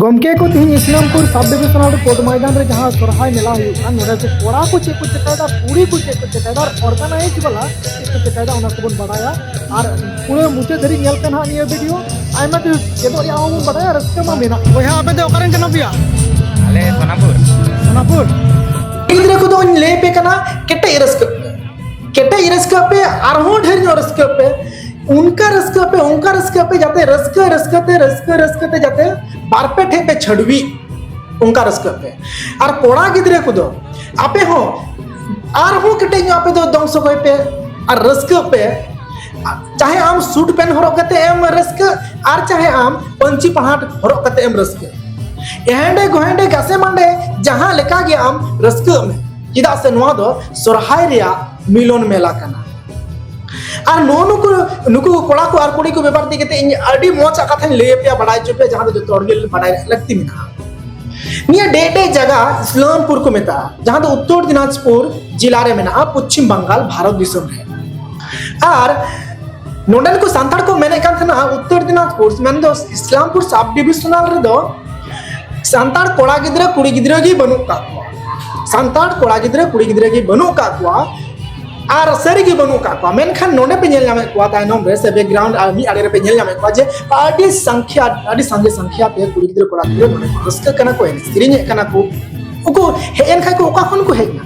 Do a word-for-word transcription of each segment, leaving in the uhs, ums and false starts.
ᱜᱚᱢᱠᱮ ᱠᱚ, ᱛᱤᱦᱤᱧ ᱤᱥᱞᱟᱢᱯᱩᱨ ᱥᱟᱵ ᱰᱤᱵᱤᱥᱚᱱᱟᱞ ᱨᱮ ᱠᱳᱨᱴ ᱢᱚᱭᱫᱟᱱ ᱨᱮ ᱡᱟᱦᱟᱸ ᱥᱚᱨᱦᱟᱭ ᱢᱮᱞᱟ ᱦᱩᱭᱩᱜ ᱠᱟᱱ, ᱱᱚᱰᱮ ᱠᱚ ᱠᱚᱲᱟ ᱠᱚ ᱪᱮᱫ ᱠᱚ ᱪᱮᱠᱟᱭᱮᱫᱟ, ᱠᱩᱲᱤ ᱠᱚ ᱪᱮᱫ ᱠᱚ ᱪᱮᱠᱟᱭᱮᱫᱟ, ᱟᱨ ᱚᱨᱜᱟᱱᱟᱭᱤᱡᱽ ᱵᱟᱞᱟ ᱪᱮᱫ ᱠᱚ ᱪᱮᱠᱟᱭᱮᱫᱟ, ᱚᱱᱟ ᱠᱚᱵᱚᱱ ᱵᱟᱲᱟᱭᱟ᱾ ᱟᱨ ᱯᱩᱨᱟᱹ ᱢᱩᱪᱟᱹᱫ ᱫᱷᱟᱹᱨᱤᱡ ᱧᱮᱞ ᱯᱮ ᱱᱟᱦᱟᱜ ᱱᱤᱭᱟᱹ ᱵᱷᱤᱰᱤᱭᱳ᱾ ᱟᱭᱢᱟ ᱠᱤᱪᱷᱩ ᱪᱮᱫᱚᱜ ᱨᱮᱭᱟᱜ ᱦᱚᱸ ᱵᱚᱱ ᱵᱟᱲᱟᱭᱟ, ᱨᱟᱹᱥᱠᱟᱹ ᱢᱟ ᱢᱮᱱᱟᱜ᱾ ᱵᱚᱭᱦᱟ, ᱟᱯᱮ ᱫᱚ ᱚᱠᱟᱨᱮᱱ ᱠᱟᱱᱟ ᱯᱮᱭᱟ? ᱟᱞᱮ ᱥᱳᱱᱟᱯᱩᱨ᱾ ᱥᱳᱱᱟᱯᱩᱨ᱾ ᱜᱤᱫᱽᱨᱟᱹ ᱠᱚᱫᱚᱧ ᱞᱟᱹᱭ ᱯᱮ ᱠᱟᱱᱟ, ᱠᱮᱴᱮᱡ ᱨᱟᱹᱥᱠᱟᱹᱜ ᱯᱮ, ᱠᱮᱴᱮᱡ ᱨᱟᱹᱥᱠᱟᱹᱜ ᱯᱮ, ᱟᱨᱦᱚᱸ ᱰᱷᱮᱨ ᱧᱚᱜ ᱨᱟᱹᱥᱠᱟᱹᱜ ᱯᱮ, ᱚᱱᱠᱟ ᱨᱟᱹᱥᱠᱟᱹᱜ ᱯᱮ, ᱚᱱᱠᱟ ᱨᱟᱹᱥᱠᱟᱹᱜ ᱯᱮ, ᱡᱟᱛᱮ ᱨᱟᱹᱥᱠᱟᱹ ᱨᱟᱹᱥᱠᱟᱹ ᱛᱮ, ᱨᱟᱹᱥᱠᱟᱹ ᱨᱟᱹᱥᱠᱟᱹ ᱛᱮ ᱡᱟᱛᱮ ᱵᱟᱨ ᱯᱮ ᱴᱷᱮᱡ ᱯᱮ ᱪᱷᱟᱹᱰᱣᱤᱜ, ᱚᱱᱠᱟ ᱨᱟᱹᱥᱠᱟᱹᱜ ᱯᱮ᱾ ᱟᱨ ᱠᱚᱲᱟ ᱜᱤᱫᱽᱨᱟᱹ ᱠᱚᱫᱚ ᱟᱯᱮ ᱦᱚᱸ ᱟᱨᱦᱚᱸ ᱠᱮᱴᱮᱡ ᱧᱚᱜ ᱟᱯᱮ ᱫᱚ ᱫᱚᱝ ᱥᱚᱜᱚᱭ ᱯᱮ ᱟᱨ ᱨᱟᱹᱥᱠᱟᱹᱜ ᱯᱮ᱾ ᱪᱟᱦᱮ ᱟᱢ ᱥᱩᱴ ᱯᱮᱱᱴ ᱦᱚᱨᱚᱜ ᱠᱟᱛᱮ ᱮᱢ ᱨᱟᱹᱥᱠᱟᱹ, ᱟᱨ ᱪᱟᱦᱮ ᱟᱢ ᱯᱟᱹᱧᱪᱤ ᱯᱟᱲᱦᱟᱴ ᱦᱚᱨᱚᱜ ᱠᱟᱛᱮ ᱮᱢ ᱨᱟᱹᱥᱠᱟᱹ, ᱮᱦᱮᱸᱰᱮ ᱜᱚᱦᱮᱸᱰᱮ ᱜᱟᱥᱮ ᱢᱟᱸᱰᱮ ᱡᱟᱦᱟᱸ ᱞᱮᱠᱟ ᱜᱮ ᱟᱢ ᱨᱟᱹᱥᱠᱟᱹᱜ ᱢᱮ, ᱪᱮᱫᱟᱜ ᱥᱮ ᱱᱚᱣᱟ ᱫᱚ ᱥᱚᱨᱦᱟᱭ ᱨᱮᱭᱟᱜ ᱢᱤᱞᱚᱱ ᱢᱮᱞᱟ ᱠᱟᱱᱟ᱾ ᱟᱨ ᱱᱚᱜᱼᱚ ᱱᱩᱠᱩ, ᱱᱩᱠᱩ ᱠᱚᱲᱟ ᱠᱚ ᱟᱨ ᱠᱩᱲᱤ ᱠᱚ ᱵᱮᱯᱟᱨ ᱤᱫᱤ ᱠᱟᱛᱮ ᱤᱧ ᱟᱹᱰᱤ ᱢᱚᱡᱽ ᱟᱜ ᱠᱟᱛᱷᱟᱧ ᱞᱟᱹᱭ ᱟᱯᱮᱭᱟ, ᱵᱟᱰᱟᱭ ᱦᱚᱪᱚ ᱯᱮᱭᱟ, ᱡᱟᱦᱟᱸ ᱫᱚ ᱡᱚᱛᱚ ᱦᱚᱲ ᱜᱮ ᱵᱟᱰᱟᱭ ᱞᱟᱹᱠᱛᱤ ᱢᱮᱱᱟᱜᱼᱟ᱾ ᱱᱤᱭᱟᱹ ᱰᱮ ᱰᱮ ᱡᱟᱭᱜᱟ ᱤᱥᱞᱟᱢᱯᱩᱨ ᱠᱚ ᱢᱮᱛᱟᱜᱼᱟ, ᱡᱟᱦᱟᱸ ᱫᱚ ᱩᱛᱛᱚᱨ ᱫᱤᱱᱟᱡᱽᱯᱩᱨ ᱡᱮᱞᱟ ᱨᱮ ᱢᱮᱱᱟᱜᱼᱟ, ᱯᱚᱪᱷᱤᱢ ᱵᱟᱝᱜᱟᱞ, ᱵᱷᱟᱨᱚᱛ ᱫᱤᱥᱚᱢ ᱨᱮ᱾ ᱟᱨ ᱱᱚᱰᱮᱱ ᱠᱚ ᱥᱟᱱᱛᱟᱲ ᱠᱚ ᱢᱮᱱᱮᱫ ᱠᱟᱱ ᱛᱟᱦᱮᱱᱟ, ᱩᱛᱛᱚᱨ ᱫᱤᱱᱟᱡᱽᱯᱩᱨ ᱢᱮᱱᱫᱚ ᱤᱥᱞᱟᱢᱯᱩᱨ ᱥᱟᱵ ᱰᱤᱵᱤᱥᱚᱱᱟᱞ ᱨᱮᱫᱚ ᱥᱟᱱᱛᱟᱲ ᱠᱚᱲᱟ ᱜᱤᱫᱽᱨᱟᱹ ᱠᱩᱲᱤ ᱜᱤᱫᱽᱨᱟᱹ ᱜᱮ ᱵᱟᱹᱱᱩᱜ ᱠᱟᱜ ᱠᱚᱣᱟ᱾ ᱥᱟᱱᱛᱟᱲ ᱠᱚᱲᱟ ᱜᱤᱫᱽᱨᱟᱹ ᱠᱩᱲᱤ ᱜᱤᱫᱽᱨᱟᱹ ᱜᱮ ᱵᱟᱹᱱᱩᱜ ᱠᱟᱜ ᱠᱚᱣᱟ᱾ ᱟᱨ ᱥᱟᱹᱨᱤ ᱜᱮ ᱵᱟᱹᱱᱩᱜ ᱠᱟᱜ ᱠᱚᱣᱟ, ᱢᱮᱱᱠᱷᱟᱱ ᱱᱚᱰᱮ ᱯᱮ ᱧᱮᱞ ᱧᱟᱢᱮᱫ ᱠᱚᱣᱟ, ᱛᱟᱭᱱᱚᱢ ᱨᱮ ᱥᱮ ᱵᱮᱠᱜᱨᱟᱣᱩᱱᱰ ᱟᱨ ᱢᱤᱫ ᱟᱲᱮ ᱨᱮᱯᱮ ᱧᱮᱞ ᱧᱟᱢᱮᱫ ᱠᱚᱣᱟ ᱡᱮ ᱟᱹᱰᱤ ᱥᱚᱝᱠᱷᱭᱟ, ᱟᱹᱰᱤ ᱥᱟᱸᱜᱮ ᱥᱚᱝᱠᱷᱭᱟ ᱛᱮ ᱠᱩᱲᱤ ᱜᱤᱫᱽᱨᱟᱹ ᱠᱚᱲᱟ ᱜᱤᱫᱽᱨᱟᱹ ᱱᱚᱰᱮ ᱠᱚ ᱨᱟᱹᱥᱠᱟᱹᱜ ᱠᱟᱱᱟ, ᱠᱚ ᱮᱱᱮᱡ ᱥᱮᱨᱮᱧᱮᱫ ᱠᱟᱱᱟ ᱠᱚ᱾ ᱩᱱᱠᱩ ᱦᱮᱡ ᱮᱱ ᱠᱷᱟᱱ ᱠᱚ ᱚᱠᱟ ᱠᱷᱚᱱ ᱠᱚ ᱦᱮᱡ ᱮᱱᱟ?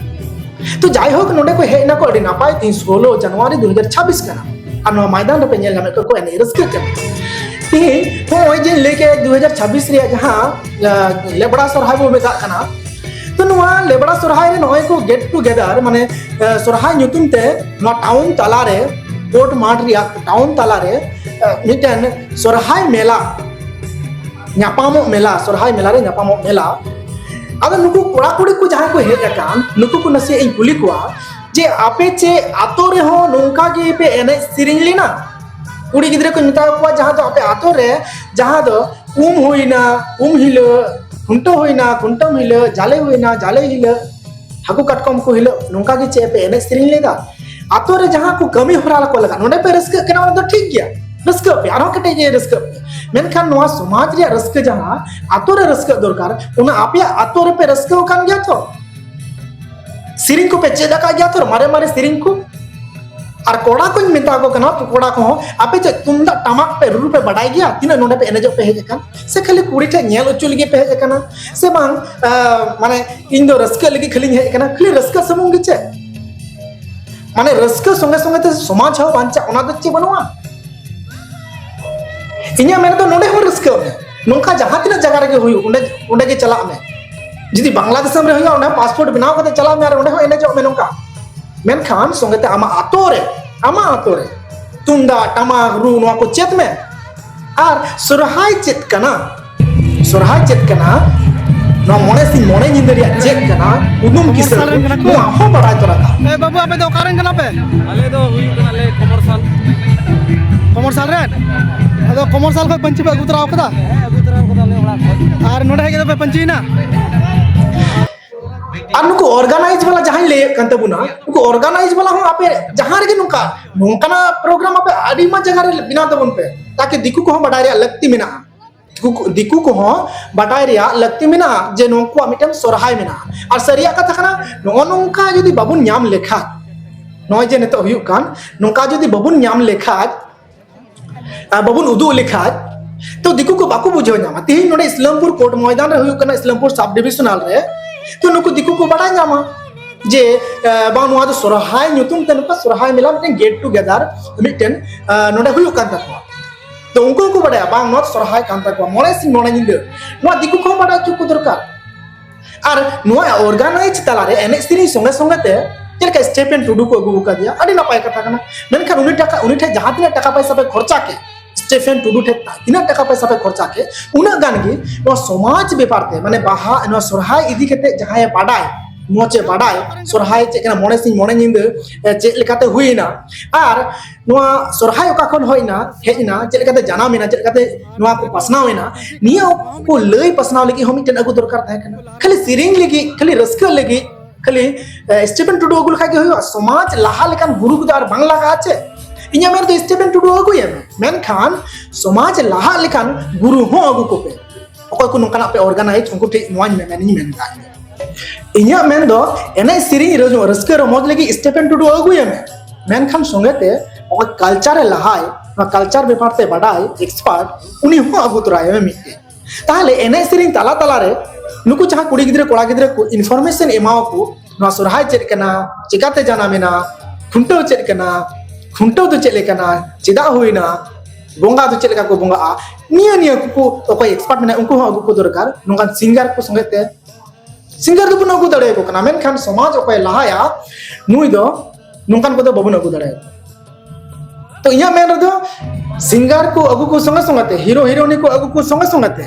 ᱛᱚ ᱡᱟᱭᱦᱳᱠ, ᱱᱚᱰᱮ ᱠᱚ ᱦᱮᱡ ᱮᱱᱟ ᱠᱚ, ᱟᱹᱰᱤ ᱱᱟᱯᱟᱭ᱾ ᱛᱮᱦᱮᱧ ᱥᱳᱞᱳ ᱡᱟᱱᱩᱣᱟᱨᱤ ᱫᱩ ᱦᱟᱡᱟᱨ ᱪᱷᱟᱵᱵᱤᱥ ᱠᱟᱱᱟ ᱟᱨ ᱱᱚᱣᱟ ᱢᱚᱭᱫᱟᱱ ᱨᱮᱯᱮ ᱧᱮᱞ ᱧᱟᱢᱮᱫ ᱠᱚᱣᱟ ᱠᱚ ᱮᱱᱮᱡ ᱨᱟᱹᱥᱠᱟᱹᱜ ᱠᱟᱱᱟ᱾ ᱛᱮᱦᱮᱧ ᱱᱚᱜᱼᱚᱭ ᱡᱮ ᱞᱟᱹᱭ ᱠᱮᱫ ᱫᱩ ᱦᱟᱡᱟᱨ ᱪᱷᱟᱵᱵᱤᱥ ᱨᱮᱭᱟᱜ ᱡᱟᱦᱟᱸ, ᱟᱸ, ᱞᱮᱵᱲᱟ ᱥᱚᱨᱦᱟᱭ ᱵᱚ ᱢᱮᱛᱟᱜ ᱠᱟᱱᱟ, ᱛᱚ ᱱᱚᱣᱟ ᱞᱮᱵᱲᱟ ᱥᱚᱨᱦᱟᱭ ᱨᱮ ᱱᱚᱜᱼᱚᱭ ᱠᱚ get together, ᱢᱟᱱᱮ, ᱟᱸ, ᱥᱚᱨᱦᱟᱭ ᱧᱩᱛᱩᱢ ᱛᱮ ᱱᱚᱣᱟ ᱴᱟᱣᱩᱱ ᱛᱟᱞᱟᱨᱮ, ᱠᱳᱨᱴ ᱢᱟᱴᱷ ᱨᱮᱭᱟᱜ ᱴᱟᱣᱩᱱ ᱛᱟᱞᱟᱨᱮ, ᱟᱸ, ᱢᱤᱫᱴᱮᱱ ᱥᱚᱨᱦᱟᱭ ᱢᱮᱞᱟ, ᱧᱟᱯᱟᱢᱚᱜ ᱢᱮᱞᱟ, ᱥᱚᱨᱦᱟᱭ ᱢᱮᱞᱟ ᱨᱮ ᱧᱟᱯᱟᱢᱚᱜ ᱢᱮᱞᱟ᱾ ᱟᱫᱚ ᱱᱩᱠᱩ ᱠᱚᱲᱟ ᱠᱩᱲᱤ ᱠᱚ ᱡᱟᱦᱟᱸᱭ ᱠᱚ ᱦᱮᱡ ᱟᱠᱟᱱ, ᱱᱩᱠᱩ ᱠᱚ ᱱᱟᱥᱮᱭᱟᱜ ᱤᱧ ᱠᱩᱞᱤ ᱠᱚᱣᱟ ᱡᱮ ᱟᱯᱮ ᱪᱮᱫ ᱟᱛᱳ ᱨᱮᱦᱚᱸ ᱱᱚᱝᱠᱟ ᱜᱮ ᱯᱮ ᱮᱱᱮᱡ ᱥᱮᱨᱮᱧ ᱞᱮᱱᱟ? ᱠᱩᱲᱤ ᱜᱤᱫᱽᱨᱟᱹ ᱠᱚᱧ ᱢᱮᱛᱟ ᱠᱚᱣᱟ, ᱡᱟᱦᱟᱸ ᱫᱚ ᱟᱯᱮ ᱟᱛᱳ ᱨᱮ, ᱡᱟᱦᱟᱸ ᱫᱚ ᱩᱢ ᱦᱩᱭᱱᱟ, ᱩᱢ ᱦᱤᱞᱳᱜ, ᱠᱷᱩᱱᱴᱟᱹᱣ ᱦᱩᱭᱱᱟ, ᱠᱷᱩᱱᱴᱟᱹᱣ ᱦᱤᱞᱳᱜ, ᱡᱟᱞᱮ ᱦᱩᱭᱱᱟ, ᱡᱟᱞᱮ ᱦᱤᱞᱳᱜ, ᱦᱟᱹᱠᱩ ᱠᱟᱴᱠᱚᱢ ᱠᱚ ᱦᱤᱞᱳᱜ ᱱᱚᱝᱠᱟ ᱜᱮ ᱪᱮᱫ ᱯᱮ ᱮᱱᱮᱡ ᱥᱮᱨᱮᱧ ᱞᱮᱫᱟ? ᱟᱛᱳ ᱨᱮ ᱡᱟᱦᱟᱸ ᱠᱚ ᱠᱟᱹᱢᱤ ᱦᱚᱨᱟ ᱠᱚ ᱞᱟᱜᱟᱜ, ᱱᱚᱰᱮ ᱯᱮ ᱨᱟᱹᱥᱠᱟᱹᱜ ᱠᱟᱱᱟ, ᱚᱱᱟ ᱫᱚ ᱴᱷᱤᱠ ᱜᱮᱭᱟ, ᱨᱟᱹᱥᱠᱟᱹᱜ ᱯᱮ, ᱟᱨᱦᱚᱸ ᱠᱮᱴᱮᱡ ᱜᱮ ᱨᱟᱹᱥᱠᱟᱹᱜ ᱯᱮ᱾ ᱢᱮᱱᱠᱷᱟᱱ ᱱᱚᱣᱟ ᱥᱚᱢᱟᱡᱽ ᱨᱮᱭᱟᱜ ᱨᱟᱹᱥᱠᱟᱹ ᱡᱟᱦᱟᱸ ᱟᱛᱳ ᱨᱮ ᱨᱟᱹᱥᱠᱟᱹᱜ ᱫᱚᱨᱠᱟᱨ, ᱚᱱᱟ ᱟᱯᱮᱭᱟᱜ ᱟᱛᱳ ᱨᱮᱯᱮ ᱨᱟᱹᱥᱠᱟᱹ ᱟᱠᱟᱱ ᱜᱮᱭᱟ ᱛᱚ? ᱥᱮᱨᱮᱧ ᱠᱚᱯᱮ ᱪᱮᱫ ᱟᱠᱟᱫ ᱜᱮᱭᱟ ᱛᱚ, ᱢᱟᱨᱮ ᱢᱟᱨᱮ ᱥᱮᱨᱮᱧ ᱠᱚ? ᱟᱨ ᱠᱚᱲᱟ ᱠᱚᱧ ᱢᱮᱛᱟ ᱠᱚ ᱠᱟᱱᱟ, ᱠᱚᱲᱟ ᱠᱚᱦᱚᱸ, ᱟᱯᱮ ᱪᱮᱫ ᱛᱩᱢᱫᱟᱜ ᱴᱟᱢᱟᱠ ᱯᱮ ᱨᱩ ᱯᱮ ᱵᱟᱰᱟᱭ ᱜᱮᱭᱟ? ᱛᱤᱱᱟᱹᱜ ᱱᱚᱰᱮ ᱯᱮ ᱮᱱᱮᱡᱚᱜ ᱯᱮ ᱦᱮᱡ ᱟᱠᱟᱱ? ᱥᱮ ᱠᱷᱟᱹᱞᱤ ᱠᱩᱲᱤ ᱴᱷᱮᱡ ᱧᱮᱞ ᱦᱚᱪᱚ ᱞᱟᱹᱜᱤᱫ ᱯᱮ ᱦᱮᱡ ᱟᱠᱟᱱᱟ? ᱥᱮ ᱵᱟᱝ, ᱟᱸ, ᱢᱟᱱᱮ, ᱤᱧ ᱫᱚ ᱨᱟᱹᱥᱠᱟᱹ ᱞᱟᱹᱜᱤᱫ ᱠᱷᱟᱹᱞᱤᱧ ᱦᱮᱡ ᱟᱠᱟᱱᱟ, ᱠᱷᱟᱹᱞᱤ ᱨᱟᱹᱥᱠᱟᱹ ᱥᱩᱢᱩᱝ ᱜᱮ ᱪᱮᱫ? ᱢᱟᱱᱮ, ᱨᱟᱹᱥᱠᱟᱹ ᱥᱚᱸᱜᱮ ᱥᱚᱸᱜᱮ ᱛᱮ ᱥᱚᱢᱟᱡᱽ ᱦᱚᱸ ᱵᱟᱧᱪᱟᱜ, ᱚᱱᱟ ᱫᱚ ᱪᱮᱫ ᱵᱟᱹᱱᱩᱜᱼᱟ? ᱤᱧᱟᱹᱜ ᱢᱮᱱ ᱫᱚ, ᱱᱚᱰᱮ ᱦᱚᱸ ᱨᱟᱹᱥᱠᱟᱹᱜ ᱢᱮ, ᱱᱚᱝᱠᱟ ᱡᱟᱦᱟᱸ ᱛᱤᱱᱟᱹᱜ ᱡᱟᱭᱜᱟ ᱨᱮᱜᱮ ᱦᱩᱭᱩᱜ, ᱚᱸᱰᱮ, ᱚᱸᱰᱮ ᱜᱮ ᱪᱟᱞᱟᱜ ᱢᱮ᱾ ᱡᱩᱫᱤ ᱵᱟᱝᱞᱟᱫᱮᱥ ᱨᱮ ᱦᱩᱭᱩᱜᱼᱟ, ᱚᱸᱰᱮ ᱯᱟᱥᱯᱳᱨᱴ ᱵᱮᱱᱟᱣ ᱠᱟᱛᱮ ᱪᱟᱞᱟᱜ ᱢᱮ ᱟᱨ ᱚᱸᱰᱮ ᱦᱚᱸ ᱮᱱᱮᱡᱚᱜ ᱢᱮ ᱱᱚᱝᱠᱟ᱾ ᱢᱮᱱᱠᱷᱟᱱ ᱥᱚᱸᱜᱮ ᱛᱮ ᱟᱢᱟᱜ ᱟᱛᱳ ᱨᱮ, ᱟᱢᱟᱜ ᱟᱛᱳ ᱨᱮ ᱛᱩᱢᱫᱟᱜ, ᱴᱟᱢᱟᱠ, ᱨᱩ, ᱱᱚᱣᱟ ᱠᱚ ᱪᱮᱫ ᱢᱮ᱾ ᱟᱨ ᱥᱚᱨᱦᱟᱭ ᱪᱮᱫ ᱠᱟᱱᱟ? ᱥᱚᱨᱦᱟᱭ ᱪᱮᱫ ᱠᱟᱱᱟ? ᱱᱚᱣᱟ ᱢᱚᱬᱮ ᱥᱤᱧ ᱢᱚᱬᱮ ᱧᱤᱫᱟᱹ ᱨᱮᱭᱟᱜ ᱪᱮᱫ ᱠᱟᱱᱟ? ᱩᱱᱩᱢ ᱠᱤᱥᱟᱹᱬ ᱠᱚ, ᱱᱚᱣᱟ ᱦᱚᱸ ᱵᱟᱲᱟᱭ ᱛᱚᱨᱟ ᱠᱟᱜ᱾ ᱮ ᱵᱟᱹᱵᱩ, ᱟᱯᱮ ᱫᱚ ᱚᱠᱟ ᱨᱮᱱ ᱠᱟᱱᱟ ᱯᱮ? ᱟᱞᱮ ᱫᱚ ᱦᱩᱭᱩᱜ ᱠᱟᱱᱟᱞᱮ ᱠᱚᱢᱚᱨᱥᱟᱞ᱾ ᱠᱚᱢᱚᱨᱥᱟᱞ ᱨᱮᱱ? ᱟᱫᱚ ᱠᱚᱢᱚᱨᱥᱟᱞ ᱠᱷᱚᱱ ᱯᱟᱹᱧᱪᱤ ᱯᱮ ᱟᱹᱜᱩ ᱛᱚᱨᱟ ᱟᱠᱟᱫᱟ? ᱦᱮᱸ, ᱟᱹᱜᱩ ᱛᱚᱨᱟ ᱟᱠᱟᱫᱟᱞᱮ ᱚᱲᱟᱜ ᱠᱷᱚᱱ᱾ ᱟᱨ ᱱᱚᱰᱮ ᱦᱮᱡ ᱠᱟᱛᱮ ᱯᱮ ᱯᱟᱹᱧᱪᱤᱭᱮᱱᱟ? ᱟᱨ ᱱᱩᱠᱩ ᱚᱨᱜᱟᱱᱟᱭᱤᱡᱽ ᱵᱟᱞᱟ ᱡᱟᱦᱟᱸᱧ ᱞᱟᱹᱭᱮᱫ ᱠᱟᱱ ᱛᱟᱵᱚᱱᱟ, ᱩᱱᱠᱩ ᱚᱨᱜᱟᱱᱟᱭᱤᱡᱽ ᱵᱟᱞᱟ ᱦᱚᱸ ᱟᱯᱮ ᱡᱟᱦᱟᱸ ᱨᱮᱜᱮ ᱱᱚᱝᱠᱟ, ᱱᱚᱝᱠᱟᱱᱟᱜ ᱯᱨᱳᱜᱨᱟᱢ ᱟᱯᱮ ᱟᱹᱰᱤ ᱢᱟ ᱡᱟᱭᱜᱟ ᱨᱮ ᱵᱮᱱᱟᱣ ᱛᱟᱵᱚᱱ ᱯᱮ, ᱛᱟᱠᱤ ᱫᱤᱠᱩ ᱠᱚᱦᱚᱸ ᱵᱟᱰᱟᱭ ᱨᱮᱭᱟᱜ ᱞᱟᱹᱠᱛᱤ ᱢᱮᱱᱟᱜᱼᱟ᱾ ᱫᱤᱠᱩ ᱠᱚ, ᱫᱤᱠᱩ ᱠᱚᱦᱚᱸ ᱵᱟᱰᱟᱭ ᱨᱮᱭᱟᱜ ᱞᱟᱹᱠᱛᱤ ᱢᱮᱱᱟᱜᱼᱟ ᱡᱮ ᱱᱩᱠᱩᱣᱟᱜ ᱢᱤᱫᱴᱮᱱ ᱥᱚᱨᱦᱟᱭ ᱢᱮᱱᱟᱜᱼᱟ᱾ ᱟᱨ ᱥᱟᱹᱨᱤᱭᱟᱜ ᱠᱟᱛᱷᱟ ᱠᱟᱱᱟ, ᱱᱚᱜᱼᱚ ᱱᱚᱝᱠᱟ ᱡᱩᱫᱤ ᱵᱟᱵᱚᱱ ᱧᱟᱢ ᱞᱮᱠᱷᱟᱡ, ᱱᱚᱜᱼᱚᱭ ᱡᱮ ᱱᱤᱛᱚᱜ ᱦᱩᱭᱩᱜ ᱠᱟᱱ, ᱱᱚᱝᱠᱟ ᱡᱩᱫᱤ ᱵᱟᱵᱚᱱ ᱧᱟᱢ ᱞᱮᱠᱷᱟᱡ, ᱟᱨ ᱵᱟᱵᱚᱱ ᱩᱫᱩᱜ ᱞᱮᱠᱷᱟᱡ, ᱛᱚ ᱫᱤᱠᱩ ᱠᱚ ᱵᱟᱠᱚ ᱵᱩᱡᱷᱟᱹᱣ ᱧᱟᱢᱟ᱾ ᱛᱤᱦᱤᱧ ᱱᱚᱰᱮ ᱤᱥᱞᱟᱢᱯᱩᱨ ᱠᱳᱨᱴ ᱢᱚᱭᱫᱟᱱ ᱨᱮ ᱦᱩᱭᱩᱜ ᱠᱟᱱᱟ, ᱤᱥᱞᱟᱢᱯᱩᱨ ᱥᱟᱵ ᱰᱤᱵᱤᱥᱚᱱᱟᱞ ᱨᱮ, ᱛᱚ ᱱᱩᱠᱩ ᱫᱤᱠᱩ ᱠᱚ ᱵᱟᱰᱟᱭ ᱧᱟᱢᱟ ᱡᱮ, ᱮ, ᱵᱟᱝ, ᱱᱚᱣᱟ ᱫᱚ ᱥᱚᱨᱦᱟᱭ ᱧᱩᱛᱩᱢ ᱛᱮ ᱱᱚᱝᱠᱟ ᱥᱚᱨᱦᱟᱭ ᱢᱮᱞᱟ ᱢᱤᱫᱴᱮᱱ get together ᱢᱤᱫᱴᱮᱱ, ᱮ, ᱱᱚᱰᱮ ᱦᱩᱭᱩᱜ ᱠᱟᱱ ᱛᱟᱠᱚᱣᱟ᱾ ᱛᱚ ᱩᱱᱠᱩ ᱦᱚᱸᱠᱚ ᱵᱟᱰᱟᱭᱟ, ᱵᱟᱝ, ᱱᱚᱣᱟ ᱫᱚ ᱥᱚᱨᱦᱟᱭ ᱠᱟᱱ ᱛᱟᱠᱚᱣᱟ, ᱢᱚᱬᱮ ᱥᱤᱧ ᱢᱚᱬᱮ ᱧᱤᱫᱟᱹ᱾ ᱱᱚᱣᱟ ᱫᱤᱠᱩ ᱠᱚᱦᱚᱸ ᱵᱟᱰᱟᱭ ᱦᱚᱪᱚ ᱠᱚ ᱫᱚᱨᱠᱟᱨ᱾ ᱟᱨ ᱱᱚᱣᱟ ᱚᱨᱜᱟᱱᱟᱭᱤᱡᱽ ᱛᱟᱞᱟᱨᱮ ᱮᱱᱮᱡ ᱥᱮᱨᱮᱧ ᱥᱚᱸᱜᱮ ᱥᱚᱸᱜᱮ ᱛᱮ ᱪᱮᱫ ᱞᱮᱠᱟ ᱥᱴᱤᱯᱷᱮᱱ ᱴᱩᱰᱩ ᱠᱚ ᱟᱹᱜᱩ ᱟᱠᱟᱫᱮᱭᱟ, ᱟᱹᱰᱤ ᱱᱟᱯᱟᱭ ᱠᱟᱛᱷᱟ ᱠᱟᱱᱟ᱾ ᱢᱮᱱᱠᱷᱟᱱ ᱩᱱᱤ ᱴᱟᱠᱟ, ᱩᱱᱤ ᱴᱷᱮᱱ ᱡᱟᱦᱟᱸ ᱛᱤᱱᱟᱹᱜ ᱴᱟᱠᱟ ᱯᱚᱭᱥᱟ ᱯᱮ ᱠᱷᱚᱨᱪᱟ ᱠᱮᱫ, ᱥᱴᱤᱯᱷᱮᱱ ᱴᱩᱰᱩ ᱴᱷᱮᱱ ᱛᱤᱱᱟᱹᱜ ᱴᱟᱠᱟ ᱯᱚᱭᱥᱟ ᱯᱮ ᱠᱷᱚᱨᱪᱟ ᱠᱮᱫ, ᱩᱱᱟᱹᱜ ᱜᱟᱱ ᱜᱮ ᱱᱚᱣᱟ ᱥᱚᱢᱟᱡᱽ ᱵᱮᱯᱟᱨ ᱛᱮ, ᱢᱟᱱᱮ ᱵᱟᱦᱟ, ᱱᱚᱣᱟ ᱥᱚᱨᱦᱟᱭ ᱤᱫᱤ ᱠᱟᱛᱮ ᱡᱟᱦᱟᱸᱭᱮ ᱵᱟᱰᱟᱭ, ᱢᱚᱡᱽ ᱮ ᱵᱟᱰᱟᱭ, ᱥᱚᱨᱦᱟᱭ ᱪᱮᱫ ᱠᱟᱱᱟ, ᱢᱚᱬᱮ ᱥᱤᱧ ᱢᱚᱬᱮ ᱧᱤᱫᱟᱹ, ᱮ, ᱪᱮᱫ ᱞᱮᱠᱟᱛᱮ ᱦᱩᱭᱮᱱᱟ, ᱟᱨ ᱱᱚᱣᱟ ᱥᱚᱨᱦᱟᱭ ᱚᱠᱟ ᱠᱷᱚᱱ ᱦᱮᱡ ᱮᱱᱟ, ᱦᱮᱡ ᱮᱱᱟ, ᱪᱮᱫ ᱞᱮᱠᱟᱛᱮ ᱡᱟᱱᱟᱢ ᱮᱱᱟ, ᱪᱮᱫ ᱞᱮᱠᱟᱛᱮ ᱱᱚᱣᱟ ᱠᱚ ᱯᱟᱥᱱᱟᱣ ᱮᱱᱟ, ᱱᱤᱭᱟᱹ ᱠᱚ ᱞᱟᱹᱭ ᱯᱟᱥᱱᱟᱣ ᱞᱟᱹᱜᱤᱫ ᱦᱚᱸ ᱢᱤᱫᱴᱮᱱ ᱟᱹᱜᱩ ᱫᱚᱨᱠᱟᱨ ᱛᱟᱦᱮᱸ ᱠᱟᱱᱟ᱾ ᱠᱷᱟᱹᱞᱤ ᱥᱮᱨᱮᱧ ᱞᱟᱹᱜᱤᱫ, ᱠᱷᱟᱹᱞᱤ ᱨᱟᱹᱥᱠᱟᱹ ᱞᱟᱹᱜᱤᱫ, ᱠᱷᱟᱹᱞᱤ, ᱮ, ᱥᱴᱤᱯᱷᱮᱱ ᱴᱩᱰᱩ ᱟᱹᱜᱩ ᱞᱮᱠᱷᱟᱡ ᱜᱮ ᱦᱩᱭᱩᱜᱼᱟ? ᱥᱚᱢᱟᱡᱽ ᱞᱟᱦᱟ ᱞᱮᱠᱟᱱ ᱜᱩᱨᱩ ᱠᱚᱫᱚ ᱟᱨ ᱵᱟᱝ ᱞᱟᱜᱟᱜᱼᱟ ᱪᱮ? ᱤᱧᱟᱹᱜ ᱢᱮᱱ ᱫᱚ ᱥᱴᱤᱯᱷᱮᱱ ᱴᱩᱰᱩ ᱟᱹᱜᱩᱭᱮᱢ, ᱢᱮᱱᱠᱷᱟᱱ ᱥᱚᱢᱟᱡᱽ ᱞᱟᱦᱟᱜ ᱞᱮᱠᱟᱱ ᱜᱩᱨᱩ ᱦᱚᱸ ᱟᱹᱜᱩ ᱠᱚᱯᱮ᱾ ᱚᱠᱚᱭ ᱠᱚ ᱱᱚᱝᱠᱟᱱᱟᱜ ᱯᱮ ᱚᱨᱜᱟᱱᱟᱭᱤᱡᱽ, ᱩᱱᱠᱩ ᱴᱷᱮᱱ ᱱᱚᱣᱟᱧ ᱢᱮ- ᱢᱮᱱᱤᱧ ᱢᱮᱱ ᱮᱫᱟ᱾ ᱤᱧᱟᱹᱜ ᱢᱮᱱ ᱫᱚ ᱮᱱᱮᱡ ᱥᱮᱨᱮᱧ ᱨᱟᱹ- ᱨᱟᱹᱥᱠᱟᱹ ᱨᱚᱢᱚᱡᱽ ᱞᱟᱹᱜᱤᱫ ᱥᱴᱤᱯᱷᱮᱱ ᱴᱩᱰᱩ ᱟᱹᱜᱩᱭᱮᱢ, ᱢᱮᱱᱠᱷᱟᱱ ᱥᱚᱸᱜᱮ ᱛᱮ ᱚᱠᱚᱭ ᱠᱟᱞᱪᱟᱨ ᱮ ᱞᱟᱦᱟᱭ, ᱱᱚᱣᱟ ᱠᱟᱞᱪᱟᱨ ᱵᱮᱯᱟᱨ ᱛᱮ ᱵᱟᱰᱟᱭ ᱮᱠᱥᱯᱟᱨᱴ, ᱩᱱᱤ ᱦᱚᱸ ᱟᱹᱜᱩ ᱛᱚᱨᱟᱭᱮᱢ ᱢᱤᱫᱴᱮᱱ᱾ ᱛᱟᱦᱞᱮ ᱮᱱᱮᱡ ᱥᱮᱨᱮᱧ ᱛᱟᱞᱟ ᱛᱟᱞᱟᱨᱮ ᱱᱩᱠᱩ ᱡᱟᱦᱟᱸ ᱠᱩᱲᱤ ᱜᱤᱫᱽᱨᱟᱹ ᱠᱚᱲᱟ ᱜᱤᱫᱽᱨᱟᱹ ᱠᱚ ᱤᱱᱯᱷᱚᱨᱢᱮᱥᱚᱱ ᱮᱢᱟᱣᱟᱠᱚ, ᱱᱚᱣᱟ ᱥᱚᱨᱦᱟᱭ ᱪᱮᱫ ᱠᱟᱱᱟ, ᱪᱮᱠᱟᱛᱮ ᱡᱟᱱᱟᱢᱮᱱᱟ, ᱠᱷᱩᱱᱴᱟᱹᱣ ᱪᱮᱫ ᱠᱟᱱᱟ, ᱠᱷᱩᱱᱴᱟᱹᱣ ᱫᱚ ᱪᱮᱫ ᱞᱮᱠᱟᱱᱟ, ᱪᱮᱫᱟᱜ ᱦᱩᱭᱱᱟ, ᱵᱚᱸᱜᱟ ᱫᱚ ᱪᱮᱫ ᱞᱮᱠᱟ ᱠᱚ ᱵᱚᱸᱜᱟᱜᱼᱟ, ᱱᱤᱭᱟᱹ ᱱᱤᱭᱟᱹ ᱠᱚ ᱚᱠᱚᱭ ᱮᱠᱥᱯᱟᱨᱴ ᱢᱮᱱᱟᱜᱼᱟ ᱩᱱᱠᱩ ᱦᱚᱸ ᱟᱹᱜᱩ ᱠᱚ ᱫᱚᱨᱠᱟᱨ᱾ ᱱᱚᱝᱠᱟᱱ ᱥᱤᱝᱜᱟᱨ ᱠᱚ ᱥᱚᱸᱜᱮ ᱛᱮ, ᱥᱤᱝᱜᱟᱨ ᱫᱚᱵᱚᱱ ᱟᱹᱜᱩ ᱫᱟᱲᱮᱭᱟᱠᱚ ᱠᱟᱱᱟ, ᱢᱮᱱᱠᱷᱟᱱ ᱥᱚᱢᱟᱡᱽ ᱚᱠᱚᱭ ᱞᱟᱦᱟᱭᱟ ᱱᱩᱭ ᱫᱚ ᱱᱚᱝᱠᱟᱱ ᱠᱚᱫᱚ ᱵᱟᱵᱚᱱ ᱟᱹᱜᱩ ᱫᱟᱲᱮᱭᱟᱠᱚ᱾ ᱛᱚ ᱤᱧᱟᱹᱜ ᱢᱮᱱ ᱨᱮᱫᱚ ᱥᱤᱝᱜᱟᱨ ᱠᱚ ᱟᱹᱜᱩ ᱠᱚ ᱥᱚᱸᱜᱮ ᱥᱚᱸᱜᱮ ᱛᱮ, ᱦᱤᱨᱳ ᱦᱤᱨᱳᱭᱤᱱ ᱠᱚ ᱟᱹᱜᱩ ᱠᱚ ᱥᱚᱸᱜᱮ ᱥᱚᱸᱜᱮ ᱛᱮ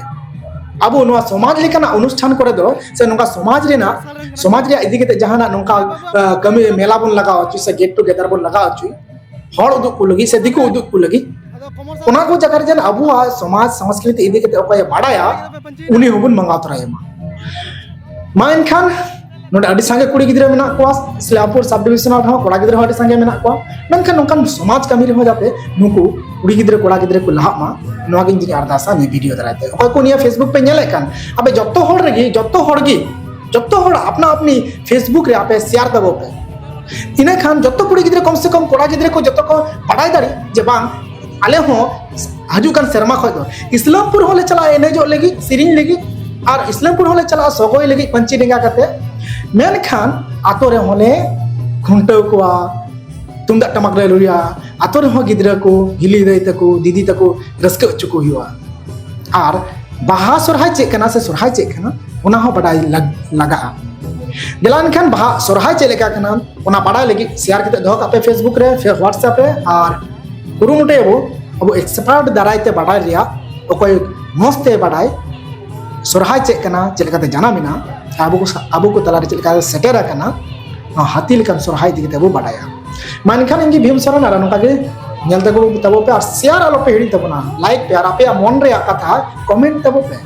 ᱟᱵᱚ ᱱᱚᱣᱟ ᱥᱚᱢᱟᱡᱽ ᱞᱮᱠᱟᱱᱟᱜ ᱚᱱᱩᱥᱴᱷᱟᱱ ᱠᱚᱨᱮ ᱫᱚ ᱥᱮ ᱱᱚᱝᱠᱟ ᱥᱚᱢᱟᱡᱽ ᱨᱮᱱᱟᱜ, ᱥᱚᱢᱟᱡᱽ ᱨᱮᱭᱟᱜ ᱤᱫᱤ ᱠᱟᱛᱮ ᱡᱟᱦᱟᱱᱟᱜ ᱱᱚᱝᱠᱟ ᱟᱸ, ᱠᱟᱹᱢᱤ ᱢᱮᱞᱟ ᱵᱚᱱ ᱞᱟᱜᱟᱣ ᱦᱚᱪᱚᱭ ᱥᱮ ᱜᱮᱴ ᱴᱩᱜᱮᱫᱟᱨ ᱵᱚᱱ ᱞᱟᱜᱟᱣ ᱦᱚᱪᱚᱭ, ᱦᱚᱲ ᱩᱫᱩᱜ ᱠᱚ ᱞᱟᱹᱜᱤᱫ ᱥᱮ ᱫᱤᱠᱩ ᱩᱫᱩᱜ ᱠᱚ ᱞᱟᱹᱜᱤᱫ, ᱚᱱᱟ ᱠᱚ ᱡᱟᱭᱜᱟ ᱨᱮ ᱡᱮᱱᱚ ᱟᱵᱚᱣᱟᱜ ᱥᱚᱢᱟᱡᱽ ᱥᱚᱝᱥᱠᱨᱤᱛᱤ ᱤᱫᱤ ᱠᱟᱛᱮ ᱚᱠᱚᱭᱮ ᱵᱟᱲᱟᱭᱟ ᱩᱱᱤ ᱦᱚᱸᱵᱚᱱ ᱢᱟᱸᱜᱟᱣ ᱛᱚᱨᱟᱭᱮᱢᱟ᱾ ᱢᱟ ᱮᱱᱠᱷᱟᱱ ᱱᱚᱰᱮ ᱟᱹᱰᱤ ᱥᱟᱸᱜᱮ ᱠᱩᱲᱤ ᱜᱤᱫᱽᱨᱟᱹ ᱢᱮᱱᱟᱜ ᱠᱚᱣᱟ, ᱤᱥᱞᱟᱢᱯᱩᱨ ᱥᱟᱵ ᱰᱤᱵᱤᱥᱚᱱᱟᱞ ᱨᱮᱦᱚᱸ ᱠᱚᱲᱟ ᱜᱤᱫᱽᱨᱟᱹ ᱦᱚᱸ ᱟᱹᱰᱤ ᱥᱟᱸᱜᱮ ᱢᱮᱱᱟᱜ ᱠᱚᱣᱟ, ᱢᱮᱱᱠᱷᱟᱱ ᱱᱚᱝᱠᱟᱱ ᱥᱚᱢᱟᱡᱽ ᱠᱟᱹᱢᱤ ᱨᱮᱦᱚᱸ ᱡᱟᱛᱮ ᱱᱩᱠᱩ ᱠᱩᱲᱤ ᱜᱤᱫᱽᱨᱟᱹ ᱠᱚᱲᱟ ᱜᱤᱫᱽᱨᱟᱹ ᱠᱚ ᱞᱟᱦᱟᱜ ᱢᱟ, ᱱᱚᱣᱟ ᱜᱤᱧ ᱡᱤᱧ ᱟᱨᱫᱟᱥᱟ ᱱᱤᱭᱟᱹ ᱵᱷᱤᱰᱤᱭᱳ ᱫᱟᱨᱟᱭ ᱛᱮ᱾ ᱚᱠᱚᱭ ᱠᱚ ᱱᱤᱭᱟᱹ ᱯᱷᱮᱥᱵᱩᱠ ᱯᱮ ᱧᱮᱞᱮᱫ ᱠᱟᱱ, ᱟᱯᱮ ᱡᱚᱛᱚ ᱦᱚᱲ ᱨᱮᱜᱮ, ᱡᱚᱛᱚ ᱦᱚᱲ ᱜᱮ, ᱡᱚᱛᱚ ᱦᱚᱲ ᱟᱯᱱᱟ ᱟᱯᱱᱤ ᱯᱷᱮᱥᱵᱩᱠ ᱨᱮ ᱟᱯᱮ ᱥᱮᱭᱟᱨ ᱛᱟᱵᱚ ᱯᱮ᱾ ᱤᱱᱟᱹ ᱠᱷᱟᱱ ᱡᱚᱛᱚ ᱠᱩᱲᱤ ᱜᱤᱫᱽᱨᱟᱹ, ᱠᱚᱢ ᱥᱮ ᱠᱚᱢ ᱠᱚᱲᱟ ᱜᱤᱫᱽᱨᱟᱹ ᱠᱚ ᱡᱚᱛᱚ ᱠᱚ ᱵᱟᱰᱟᱭ ᱫᱟᱲᱮᱭᱟᱜ ᱡᱮ ᱵᱟᱝ, ᱟᱞᱮ ᱦᱚᱸ ᱦᱤᱡᱩᱜ ᱠᱟᱱ ᱥᱮᱨᱢᱟ ᱠᱷᱚᱱ ᱫᱚ ᱤᱥᱞᱟᱢᱯᱩᱨ ᱦᱚᱸᱞᱮ ᱪᱟᱞᱟᱜᱼᱟ ᱮᱱᱮᱡᱚᱜ ᱞᱟᱹᱜᱤᱫ, ᱥᱮᱨᱮᱧ ᱞᱟᱹᱜᱤᱫ, ᱟᱨ ᱤᱥᱞᱟᱢᱯᱩᱨ ᱦᱚᱸᱞᱮ ᱪᱟᱞᱟᱜᱼᱟ ᱥᱚᱜᱚᱭ ᱞᱟᱹᱜᱤᱫ ᱯᱟᱹᱧᱪᱤ ᱰᱮᱸᱜᱟ ᱠᱟᱛᱮ᱾ ᱢᱮᱱᱠᱷᱟᱱ ᱟᱛᱳ ᱨᱮᱦᱚᱸ ᱞᱮ ᱠᱷᱩᱱᱴᱟᱹᱣ ᱠᱚᱣᱟ, ᱛᱩᱢᱫᱟᱜ ᱴᱟᱢᱟᱠ ᱞᱮ ᱨᱩᱭᱟ, ᱟᱛᱳ ᱨᱮᱦᱚᱸ ᱜᱤᱫᱽᱨᱟᱹ ᱠᱚ, ᱦᱤᱞᱤ ᱫᱟᱹᱭ ᱛᱟᱠᱚ, ᱫᱤᱫᱤ ᱛᱟᱠᱚ ᱨᱟᱹᱥᱠᱟᱹ ᱦᱚᱪᱚ ᱠᱚ ᱦᱩᱭᱩᱜᱼᱟ᱾ ᱟᱨ ᱵᱟᱦᱟ ᱥᱚᱨᱦᱟᱭ ᱪᱮᱫ ᱠᱟᱱᱟ ᱥᱮ ᱥᱚᱨᱦᱟᱭ ᱪᱮᱫ ᱠᱟᱱᱟ, ᱚᱱᱟ ᱦᱚᱸ ᱵᱟᱰᱟᱭ ᱞᱟᱜ- ᱞᱟᱜᱟᱜᱼᱟ᱾ ᱫᱮᱞᱟ ᱮᱱᱠᱷᱟᱱ ᱵᱟᱦᱟ ᱥᱚᱨᱦᱟᱭ ᱪᱮᱫ ᱞᱮᱠᱟ ᱠᱟᱱᱟ, ᱚᱱᱟ ᱵᱟᱰᱟᱭ ᱞᱟᱹᱜᱤᱫ ᱥᱮᱭᱟᱨ ᱠᱟᱛᱮ ᱫᱚᱦᱚ ᱠᱟᱜ ᱯᱮ ᱯᱷᱮᱥᱵᱩᱠ ᱨᱮ, ᱯᱷᱮ- ᱦᱚᱣᱟᱴᱥᱮᱯ ᱨᱮ, ᱟᱨ ᱠᱩᱨᱩᱢᱩᱴᱩᱭᱟᱵᱚ ᱟᱵᱚ ᱮᱠᱥᱯᱟᱨᱴ ᱫᱟᱨᱟᱭ ᱛᱮ ᱵᱟᱰᱟᱭ ᱨᱮᱭᱟᱜ, ᱚᱠᱚᱭ ᱢᱚᱡᱽ ᱛᱮ ᱵᱟᱰᱟᱭ ᱥᱚᱨᱦᱟᱭ ᱪᱮᱫ ᱠᱟᱱᱟ, ᱪᱮᱫ ᱞᱮᱠᱟᱛᱮ ᱡᱟᱱᱟᱢ ᱮᱱᱟ, ᱟᱵᱚ ᱠᱚ ᱥᱟ- ᱟᱵᱚ ᱠᱚ ᱛᱟᱞᱟᱨᱮ ᱪᱮᱫ ᱞᱮᱠᱟ ᱥᱮᱴᱮᱨ ᱟᱠᱟᱱᱟ, ᱱᱚᱣᱟ ᱦᱟᱹᱛᱤ ᱞᱮᱠᱟᱱ ᱥᱚᱨᱦᱟᱭ ᱤᱫᱤ ᱠᱟᱛᱮ ᱵᱚ ᱵᱟᱰᱟᱭᱟ᱾ ᱢᱟ ᱮᱱᱠᱷᱟᱱ ᱤᱧ ᱜᱮ ᱵᱷᱤᱢ ᱥᱚᱨᱮᱱ, ᱟᱨ ᱱᱚᱝᱠᱟ ᱜᱮ ᱧᱮᱞ ᱛᱟᱵᱚ ᱛᱟᱵᱚ ᱯᱮ ᱟᱨ ᱥᱮᱭᱟᱨ ᱟᱞᱚ ᱯᱮ ᱦᱤᱲᱤᱧ ᱛᱟᱵᱚᱱᱟ, ᱞᱟᱭᱤᱠ ᱯᱮ ᱟᱨ ᱟᱯᱮᱭᱟᱜ ᱢᱚᱱ ᱨᱮᱭᱟᱜ ᱠᱟᱛᱷᱟ ᱠᱚᱢᱮᱱᱴ ᱛᱟᱵᱚ ᱯᱮ᱾